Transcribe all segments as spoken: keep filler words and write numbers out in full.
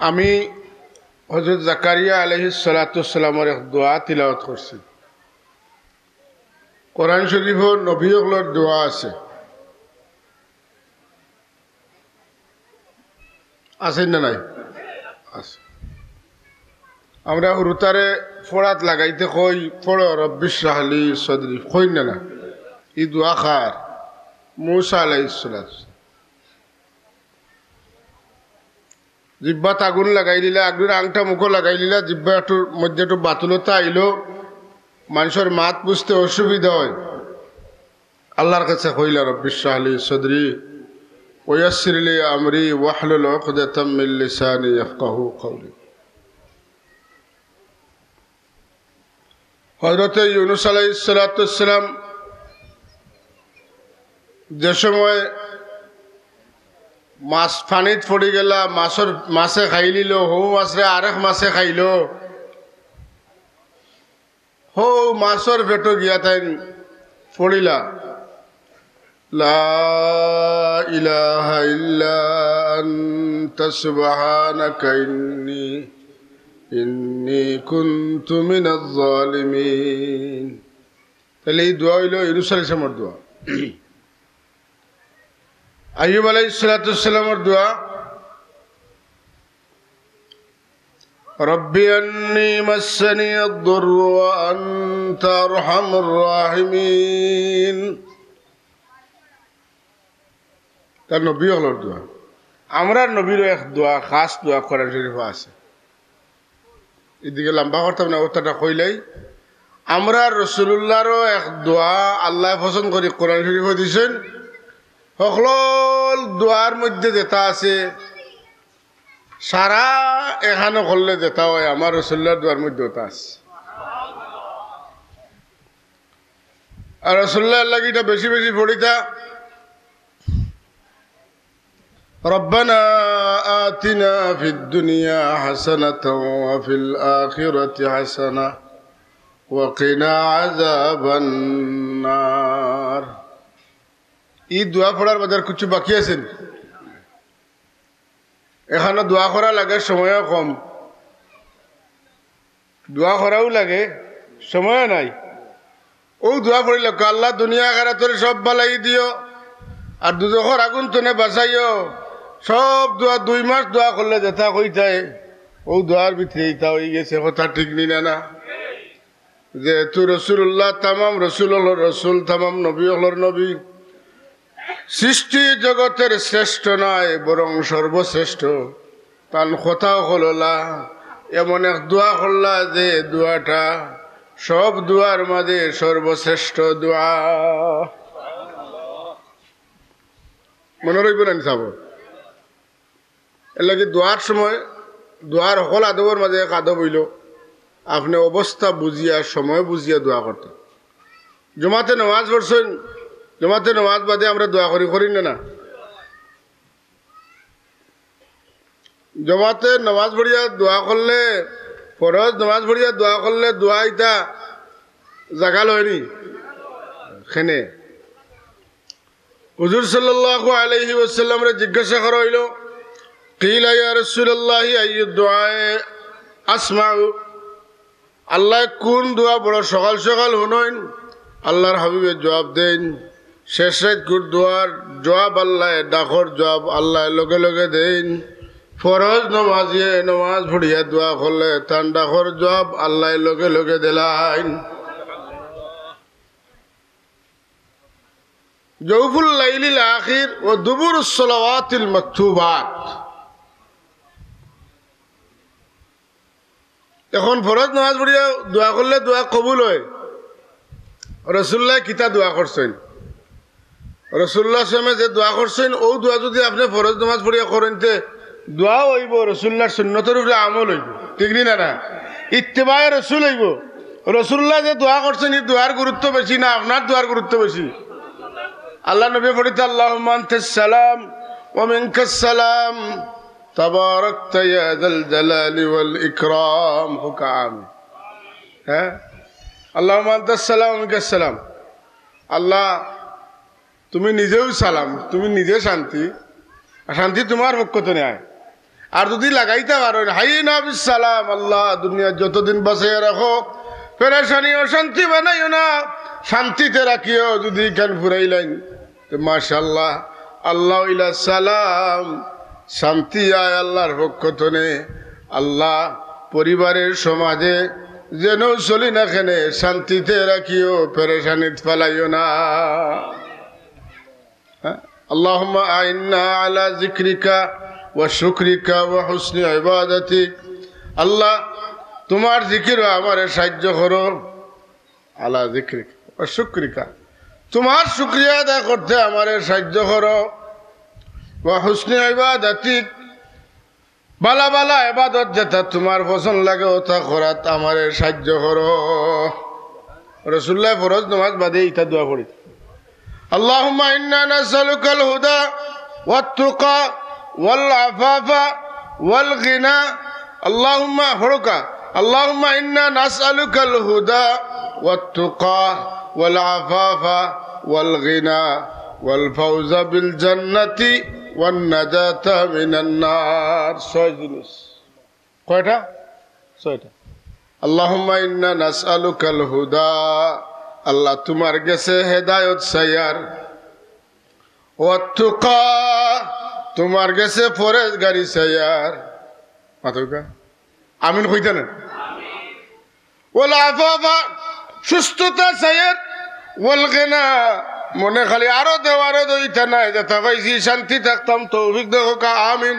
আমি হযরত জাকারিয়া আলাইহিস সালাতু ওয়াস সালামর এক দোয়া তিলাওয়াত করছি। কোরআন শরীফো নবী অকলর দোয়া আছে, আছে না নাই? আছে। আমরা হুরুতারে ফড়াত লাগাইতে কই, "ফড়ো রব্বিশরাহলি সদরি", কই না না? ই দোয়া কার? মুসা আলাইহিস সালাতু। জিব্বাত আগুন লাগাই দিলা, আগুন আংটা মুখো লাগাই দিলা, জিব্বা একটু মধ্যে একটু বাতুলতা আইলো, মানষর মাত বুঝতে অসুবিধা অয়। আল্লার কাছে কইলা, "রব্বিশরাহলি সদরি ওয়াসসিরলি আমরি ওয়াহলুল উকদাতাম মিন লিসানি ইয়াফকাহু কওলি।" হযরতে ইউনুস আলাইহিস সালাতু ওয়াস সালাম যে সময় মাছ পানিত পড়ি গেলা, মাছর, মাছে খাইলিলো, হউ মাছরে আরেক মাছে খাইলো, হউ মাছর পেটো গিয়া তাইন পড়িলা। লা ইলাহা ইল্লা আনতা সুবহানাকা ইন্নী, ইন্নী কুনতু মিনাজ জালিমিন। তাইলে ই দোয়া অইলো ইউনুস আলাইহিস সালামর দোয়া। আইয়ুব আলাইহিস সালাতু ওয়াস সালামর দোয়া, "রব্বি আন্নী মাসসানিয়াদ দুররু ওয়া আনতা আরহামুর রাহিমিন।" তার নবী অকলর দোয়া। আমরার নবীরও এক দোয়া, খাস দোয়া কোরআন শরীফো আছে। এদিকে লম্বা করতাম না, অতটা কইলাই। আমরার রসুলুল্লাহরও এক দোয়া আল্লায় পছন্দ করি কোরআন শরীফো দিছইন। হকলর দোয়ার মধ্যে যেটা আছে, সারা এখানো করলে যেটা অয়, আমার রসুলুল্লাহর দোয়ার মধ্যে ওটা আছে। আর রসুলুল্লাহর লাগি ইটা বেশি বেশি পড়িতা। ربنا آتنا في الدنيا حسنة وفي الآخرة حسنة وقنا عذاب النار। ই দোয়া পড়ার বাদে আর কিছু বাকি আছে নি? এখানো দোয়া করা লাগে, সময়ও কম। দোয়া করাও লাগে, সময়ও নাই। অউ দোয়া পড়িলাউক্কা, "আল্লাহ, দুনিয়া আখেরাতর সব ভালাই দিও, আর দুজখর আগুন তনে বাঁচাইও।" সব দোয়া, দুই মাস দোয়া করলে যেটা কইতায়, অউ দোয়ার ভিতরে ইটা অইগেছে, কথা ঠিক নি না? না, যেহেতু রসুলুল্লাহ তামাম রসুল অকলর রসুল, তামাম নবী অকলর নবী, সৃষ্টি জগতর শ্রেষ্ঠ নায়, বরং সর্বশ্রেষ্ঠ। তান কথা অকল অলা, এমন এক দোয়া করলা যে দোয়াটা সব দোয়ার মাঝে সর্বশ্রেষ্ঠ দোয়া। মনো রইবো না নি সাব? এরলাগি দোয়ার সময়, দোয়ার হকল আদবর মাঝে এক আদব অইলো, আপনে অবস্থা বুঝিয়া, সময় বুঝিয়া দোয়া করতা। জমাতে নমাজ পড়ছইন, জমাতে নমাজ বাদে আমরা দোয়া করি, করি না না? জমাতে নমাজ পড়িয়া দোয়া করলে, ফরজ নমাজ পড়িয়া দোয়া করলে, দোয়া ইটা জাগাল অয় নি? কেনে? হুজুর সাল্লাল্লাহু আলাইহি ওয়াসাল্লামরে জিজ্ঞাসা করা অইলো, "কিলা ইয়া রাসূলুল্লাহি আইয়ুদ দুআই আসমাউ?" আল্লায় কুন দোয়া বড় সকাল সকাল হুনইন? আল্লার হাবিবে জুয়াব দেইন, শেষ রাইতকুর দোয়ার জুয়াব আল্লায়, ডাকর জুয়াব আল্লায় লগে লগে দেইন। ফরজ নমাজিয়ে নমাজ পড়িয়া দোয়া করলে তান ডাকর জুয়াব আল্লায় লগে লগে দিলাইন। জৌফুল লাইলিল আখির ও দুবুরুস সালাওয়াতিল মাকতুবাত। এখন ফরজ নামাজ পড়িয়া দোয়া করলে দোয়া কবুল অয়। রসুল্লায় কিতা দোয়া করছইন? রসুল্লাহ সাল্লামে যে দোয়া করছইন, অউ দোয়া যুদি আপনে ফরজ নামাজ পড়িয়া করইন, তে দোয়াও অইবো, রসুল্লাহর সুন্নতর উপরে আমল অইবো, ঠিক নি না? না, ইত্তেবায়ে রসুল অইবো। রসুল্লাহ যে দোয়া করছইন, ই দোয়ার গুরুত্ব বেশি না আপনার দোয়ার গুরুত্ব বেশি? আল্লার নবী পড়িতা, "আল্লাহুম্মা আনতাস সালাম ওয়া মিনকাস সালাম, তাবারাকতা ইয়া যাল জালালি ওয়াল ইকরাম।" কউক্কা আমিন। হ্যাঁ, "আল্লাহুম্মা আনতাস সালাম ওয়া মিনকাস সালাম।" আল্লাহ, তুমি নিজেউ সালাম, তুমি নিজে শান্তি, আর শান্তি তুমার পক্ষ তনে আয়। আর যুদি লাগাইতা পারইন, হাইয়িনা বিস সালাম, আল্লাহ দুনিয়াত যতদিন বাঁচাইয়া রাখো, পেরেশানি অশান্তি বানাইও না, শান্তিতে রাখিও। যুদি ইখান ফুরাইলাইন, তে মাশাআল্লাহ, আল্লাহ ইলা সালাম, শান্তি আয় আল্লাহর পক্ষ তনে। আল্লাহ পরিবারে সমাজে যেন চলি না কেনে, শান্তিতে রাখিও, পেরেশানিত ফালাইও না। হ্যাঁ? আল্লাহুম্মা আইন্না আলা যিকরিকা ওয়া শুকরিকা ওয়া হুসনি ইবাদাতিক। আল্লাহ, তুমার জিকিরো আমারে সাহায্য করো। আলা যিকরিকা ওয়া শুকরিকা, তুমার শুকরিয়া আদায় করতে আমারে সাহায্য করো। ওয়া হুসনি ইবাদাতিক, বালা বালা ইবাদত যেতা তুমার পছন্দ লাগে, ওতা করাত আমারে সাহায্য করো। রাসুলুল্লায় ফরজ নামাজ বাদে ইতা দোয়া পড়ি, আল্লাহুম্মা ইন্না নাসআলুকাল হুদা ওয়াত তুকা ওয়াল আফাফা ওয়াল গিনা। আল্লাহুম্মা, পড়উক্কা, আল্লাহুম্মা ইন্না নাসআলুকাল হুদা ওয়াত তুকা ওয়াল আফাফা ওয়াল গিনা ওয়াল ফাউজা বিল জান্নাতি ওয়ান নাজাতা মিনান নার। ছয় জিনিস। কয়টা? ছয়টা। আল্লাহুম্মা ইন্না নাসআলুকাল হুদা, আল্লাহ তুমার গেছে হেদায়ত চাইয়ার, ওয়াত তুকা, তুমার গেছে পরহেজগারি চাইয়ার। মাতউক্কা, আমিন কইতা না? ওয়াল আফাফা, সুস্থতা চাইয়ার, ওয়াল গিনা, মনে খালি আরো দেও, আরো দেও, ইতা নায়, যেতা পাইছি শান্তি থাকতাম, তৌফিক দেও, কউক্কা আমিন।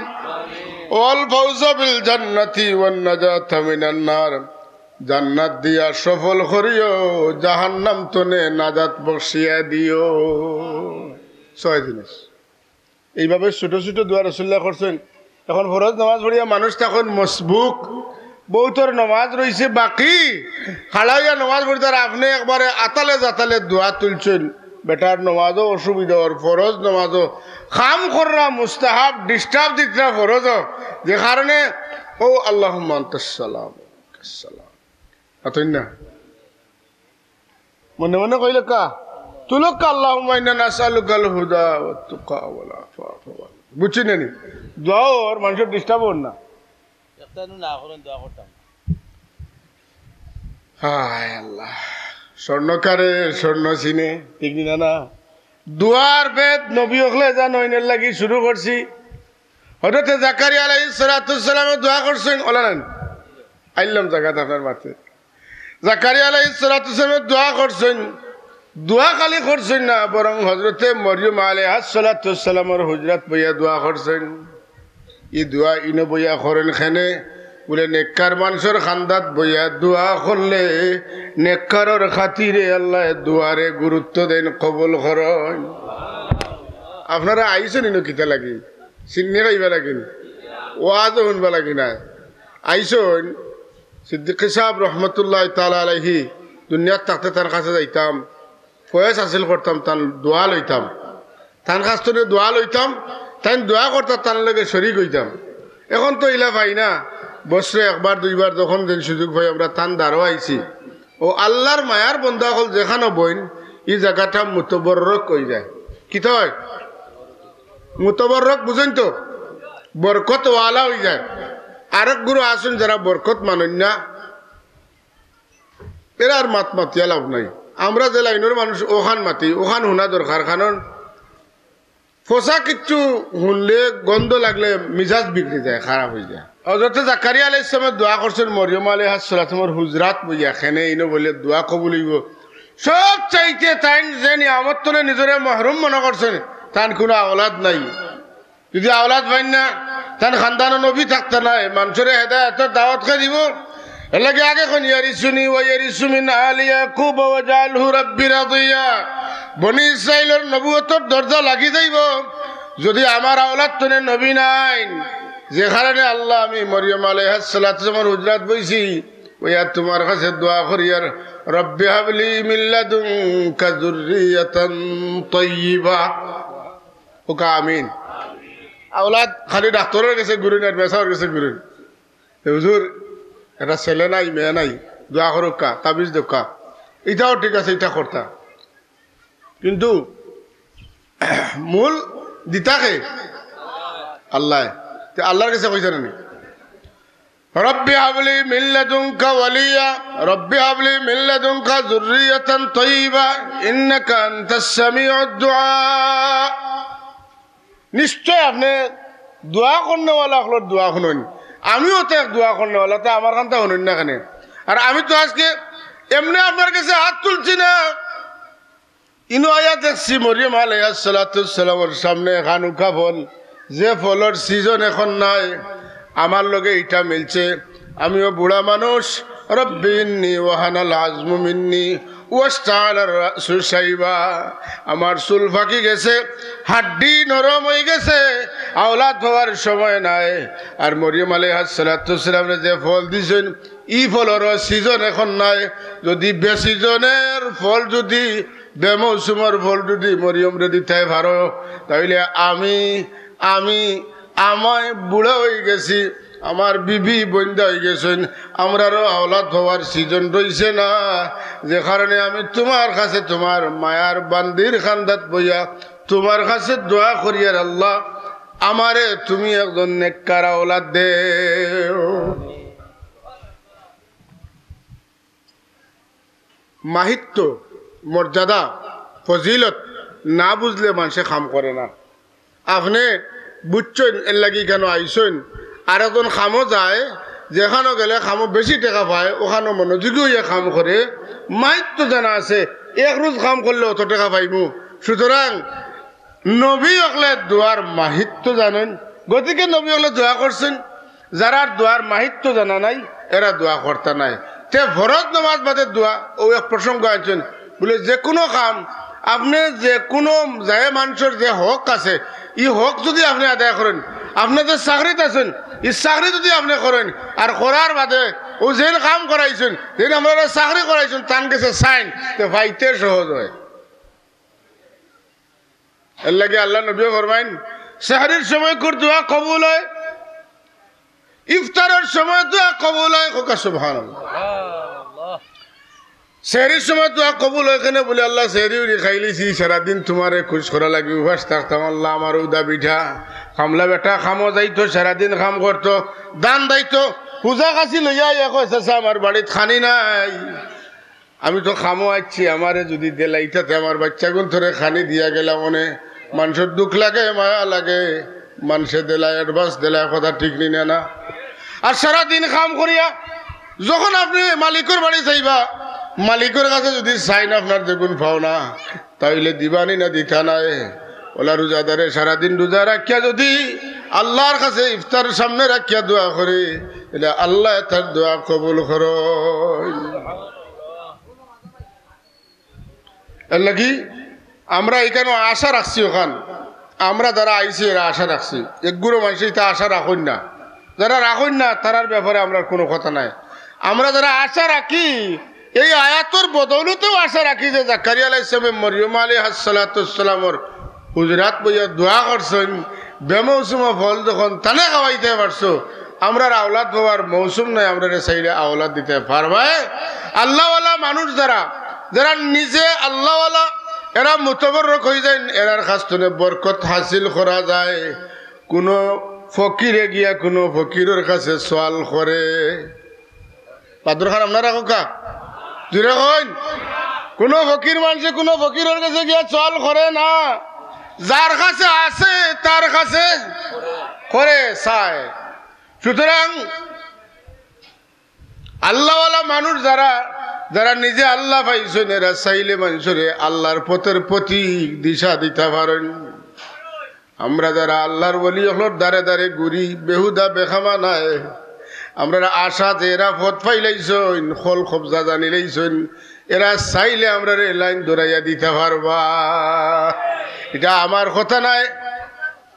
ওয়াল ফাউজা বিল জান্নাতি ওয়ান নাজাতা মিনান নার, জান্নাত দিয়া সফল করিও, জাহান্নাম তনে নাজাত বখশিয়া দিও। ছয় জিনিস। এইভাবে ছোট ছোট দোয়া রাসুলুল্লায় করছইন। এখন ফরজ নামাজ পড়িয়া মানুষ তখন মসবুক, বউতর নামাজ রইছে বাকি, খাড়া অইয়া নামাজ পড়িতার, আপনে একবারে আতালে জাতালে দোয়া তুলছইন। বেটার নামাজও অসুবিধা অর, ফরজ নামাজও, কাম কররা মুস্তাহাব, disturb দিতরা ফরজও, যে কারণে ও আল্লাহুম্মা আনতাস সালাম, সালাম। আতইন না? মনে মনে কইলউক্কা, তুলউক্কা, আল্লাহুম্মা ইন্না নাসআলুকাল হুদা ওয়াত তুকা ওয়াল আফাফা ওয়াল, বুঝছইন নি? দোয়া অর, মানষর disturb অর না। একটা নু না করেন, দোয়া করতাম। হায় আল্লাহ, স্বর্ণকারে স্বর্ণ চিনে, ঠিক নি না? না, দোয়ার ভেদ নবী অকলে জানইন, এর লাগি শুরু করছি। হযরতে জাকারিয়া আলাইহিস সালাতু ওয়াস সালামে দোয়া করছইন, ওলা নানি? আইলাম জাগাত আপনার মাতে। জাকারিয়া আলাইহিস সালাতু ওয়াস সালামে দোয়া করছইন, দোয়া খালি করছইন না, বরং হযরতে মরিয়ম আলাইহাস সালাতু ওয়াস সালামর হুজরাত বইয়া দোয়া করছইন। ই দোয়া ইনো বইয়া করইন কেনে? বুলে, নেককার মানষর কান্দাত বইয়া দোয়া করলে নেককারর খাতিরে আল্লায় দোয়ারে গুরুত্ব দেইন, কবুল করইন। আপনারা আইছইন ইনো কিতা লাগি? চিন্নি খাইবা লাগি নি? ওয়াজও হুনবা লাগি নায়। আইছইন, সিদ্দিকী সাহেব রহমতুল্লাহি তাআলা আলাইহি দুনিয়াত থাকতে তান কাছে যাইতাম, ফয়েজ হাসিল করতাম, তান দোয়া লইতাম, তান কাছ তনে দোয়া লইতাম, তাইন দোয়া করতা, তান লগে শরিক অইতাম। এখন তো ইলা পাই না, বছরে একবার দুইবার যখন যেন সুযোগ পাই আমরা তান দ্বারও আইছি। ও আল্লার মায়ার বন্দা অকল যেখানো বইন, ই জাগাটা মুতবররক অইযায়। কিতা অয়? মুতবররক বুঝইন তো, বরকতওয়ালা অইযায়। আরেক গুরু আছইন যারা বরকত মানইন না, এরার মাত মাতিয়া লাভ নাই। আমরা যে লাইনর মানুষ অখান মাতি, অখান হুনা দরকার, কারণ ফসা কিচ্ছু হুনলে, গন্ধ লাগলে মিজাজ বিগড়ি যায়, খারাপ অইযায়। হযরতে জাকারিয়া আলাইহিস সালামে দোয়া করছইন মরিয়ম আলাইহাস সালামর হুজরাত বইয়া, কেনে ইনো বইলে দোয়া কবুল অইবো। সব চাইতে তাইন যে নিয়ামত তনে নিজরে মাহরুম মনে করছইন, তান কুনু আওলাদ নাই। যুদি আওলাদ পাইন না, তান খান্দানো নবী থাকতা নায়, মানষরে হেদায়েতর দাওয়াত কে দিবো? এর লাগি আগে কইন, ইয়ারিসুনি ওয়া ইয়ারিসু মিন আলি ইয়াকুব ওয়াজআলহু রাব্বি রাদিয়া। বনি ইসরাইলর নবুয়তর দরজা লাগি যাইবো, যুদি আমার আওলাদ তনে নবী নাইন। যে কারণে আল্লাহ, আমি মরিয়ম আলাইহাস সালাতু ওয়াস সালামর হুজরাত বইছি, ওয়া তুমার কাছে দোয়া করিয়ার, রব্বি হাবলি মিন লাদুনকা যুররিয়াতান তাইয়্যিবা। কউক্কা আমিন। আওলাদ খালি ডাক্তরর গেছে ঘুরইন আর মেসাবর গেছে ঘুরইন। এ হুজুর, একটা ছেলে নাই, মেয়ে নাই, দোয়া করউক্কা, তাবিজ দেউক্কা। ইটাও ঠিক আছে, ইটা করতা। কিন্তু মূল দিতা কে? আল্লায়। তে আল্লাহর কাছে কইছে না নি, "রব্বি হাবলি মিন লাদুনকা ওয়ালিয়া, রব্বি হাবলি মিন লাদুনকা যুররিয়াতান তাইয়্যিবা, ইন্নাকা আনতাস সামিউদ দুআ।" নিশ্চয় আপনে দোয়া করনেওয়ালা অকলর দোয়া হুনইন। আমিও তো এক দোয়া করনেওয়ালা, তে আমার খানতা হুনইন না কেনে? আর আমি তো আজকে এমনে আপনার কাছে হাত তুলছি না। ইনো আইয়া দেখছি মরিয়ম আলাইহাস সালাতু ওয়াস সালামর সামনে খানুকা ফল, যে ফলর সিজন এখন নাই। আমার লগে ইটা মিলছে, আমিও বুড়া মানুষ। রব্বি ইন্নি ওয়াহানাল আজমু মিন্নি ওয়াশতাআলার রাসু শাইবা। আমার চুল পাকি গেছে, হাড্ডি নরম অই গেছে, আওলাদ হওয়ার সময় নাই। আর মরিয়ম আলাইহাস সালাতু ওয়াস সালামরে যে ফল দিছইন, ই ফলরও সিজন এখন নাই। যদি বেসিজনের ফল, যদি বেমৌসুমর ফল যদি মরিয়মরে দিতায় পারো, তাইলে আমি, আমি, আমায় বুড়া অই গেছি, আমার বিবি বইন্দা অই গেছইন, আমরারও আওলাদ হওয়ার সিজন রইছে না, যে কারণে আমি তুমার কাছে, তুমার মায়ার বান্দির খান্দাত বইয়া তুমার কাছে দোয়া করিয়ার, আল্লাহ, আমারে তুমি একজন নেককার আওলাদ দেও। মাহিত্য, মর্যাদা, ফজিলত না বুঝলে মানষে কাম করে না। আপনে বুঝছইন, এর লাগি ইখানো আইছইন। আর একজন কামো যায়, যেখানো গেলে কামো বেশি টেকা পায়, ওখানো মনোযোগী অইয়া কাম করে। মাহিত্য জানা আছে, এক রুজ কাম করলে অত টেকা পাইমু। সুতরাং নবী অকলে দোয়ার মাহিত্য জানইন, গতিকে নবী অকলে দোয়া করছইন। যারার দোয়ার মাহিত্য জানা নাই, এরা দোয়া করতা নায়। তে ফরজ নামাজ বাদে দোয়া, অউ এক প্রসঙ্গ আনছইন, বুলে, যে কুনু কাম, আপনে যে কুনু যায় মানষর যে হক আছে, ই হক যদি আপনে আদায় করইন, আপনে যে চাকরিত আছইন, ই চাকরি যদি আপনে করইন, আর করার বাদে অউ যেইন কাম করাইছইন, যেইন আমরারে চাকরি করাইছইন, তান গেছে চাইন, তে পাইতে সহজ অয়। এর লাগি আল্লার নবীয়ে ফরমাইন, সেহরির সময় কুর দোয়া কবুল অয়, ইফতারর সময় দোয়া কবুল অয়। কউক্কা সুবহানাল্লাহ। সেহরির সময় দোয়া কবুল অয় কেনে? বুলে, আল্লাহ, সেহরি উরি খাইলিছি, সারাদিন তুমারে খুশ করার লাগি উপাস থাকতাম, আল্লাহ, আমার উদা বিঠা, কামলা বেটা কামো যাইতো, সারাদিন কাম করতো, ধান দাইতো, হুজা কাছি লইয়া আইয়া কয়, চাচা, আমার বাড়িত খানি নাই। আমি তো কামো আইছি, আমারে যদি দিলাইতা তে আমার বাইচ্চাগুনতরে খানি দিয়া গেলাম অনে। মানষর দুখ লাগে, মায়া লাগে, মানষে দিলায়, advance দিলায়, কথা ঠিক নি না? আর সারাদিন কাম করিয়া যখন আপনে মালিকর বাড়ি যাইবা, মালিকর কাছে যদি চাইন আপনার যেগুন পাওনা, তাইলে দিবা নি না দিতা নায়? অলা রোজাদারে সারাদিন রোজা রাখিয়া যদি আল্লার কাছে ইফতার সামনে রাখিয়া দোয়া করে, তাইলে আল্লায় তার দোয়া কবুল করইন। এর লাগি আমরা ইখানো আশা রাখছি অখান, আমরা যারা আইছি এরা আশা রাখছি। একগুলো মানষে ইতা আশা রাখইন না, যারা রাখইন না তারার ব্যাপারে আমরার কুনু কথা নাই। আমরা যারা আশা রাখি, এই আয়াতর বদৌলতেও আশা রাখি যে জাকারিয়া আলাইহিস সালামে মরিয়ম আলাইহাস সালাতু ওয়াস সালামর হুজরাত বইয়া দোয়া করছইন, বেমৌসুমা ফল যখন তানে খাওয়াইতায় পারছো, আমরার আওলাদ পাওয়ার মৌসুম নাই, আমরারে চাইলে আওলাদ দিতায় পারবায়। আল্লাহওয়ালা মানুষ যারা, যারা নিজে আল্লাহওয়ালা, এরা মুতবররক অইযাইন, এরার কাছ থনে বরকত হাসিল করা যায়। কুনু ফকিরে গিয়া কুনু ফকিরর কাছে সওয়াল করে, বাদর খান আপনারা কউক্কা, জুরে কইন। কুনু ফকির মানষে কুনু ফকিরর কাছে গিয়া সওয়াল করে না, যার কাছে আছে তার কাছে করে, চায়। সুতরাং আল্লাহওয়ালা মানুষ যারা, যারা নিজে আল্লাহ পাইছইন, এরা চাইলে মানষরে আল্লার পথর প্রতীক দিশা দিতা পারইন। আমরা যারা আল্লার ওলি অকলর দারে দারে ঘুরি, বেহুদা বেখামা নায়। আমরার আশা যে এরা পথ পাইলাইছইন, হকল কবজা জানিলাইছইন, এরা চাইলে আমরারে লাইন ধরাইয়া দিতা পারবা। ইটা আমার কথা নায়,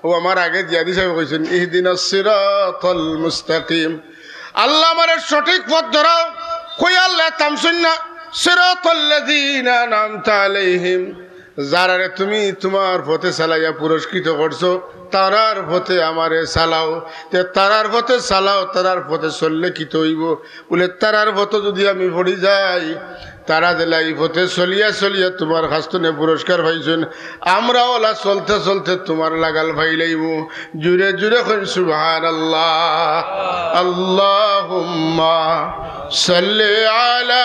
অউ আমার আগে জিয়াদি সাবে কইছইন, "ইহদিনাস সিরাতাল মুস্তাকিম।" আল্লাহ, আমারে সঠিক পথ ধরাও। কইয়া আল্লায় থামছইন না, "সিরাতাল্লাযীনা আনআমতা আলাইহিম।" যারারে তুমি তুমার পথে চালাইয়া পুরস্কৃত করছো, তারার পথে আমারে চালাও। তে তারার পথে চালাও, তারার পথে চললে কিতা অইবো? বুলে, তারার পথো যুদি আমি পড়ি যাই, তারা যেলা ই পথে চলিয়া চলিয়া তুমার কাছ থনে পুরস্কার পাইছইন, আমরাও অলা চলতে চলতে তুমার লাগাল পাইলাইমু। জুরে জুরে কইন সুবহানাল্লাহ। আল্লাহুম্মা সাল্লি আলা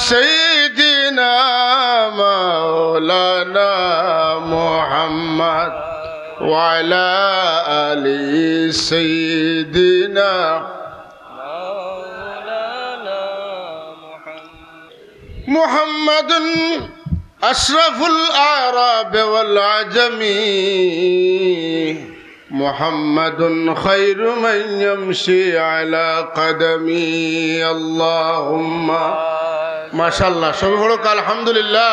সাইয়্যিদিনা মাওলানা মুহাম্মদ ওয়া আলা আলি সাইয়্যিদিনা মুহাম্মাদুন আশরাফুল আরাব ওয়াল আজামি। মুহাম্মাদুন খায়রু মান ইয়ামশি আলা কাদামি। আল্লাহুম্মা। মাশাআল্লাহ, সবে পড়ুক্কা আলহামদুলিল্লাহ।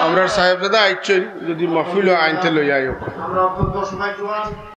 আমরার সাহেবজাদা আইছইন, যুদি মাহফিলো আইন তে লইয়া আউক্কা।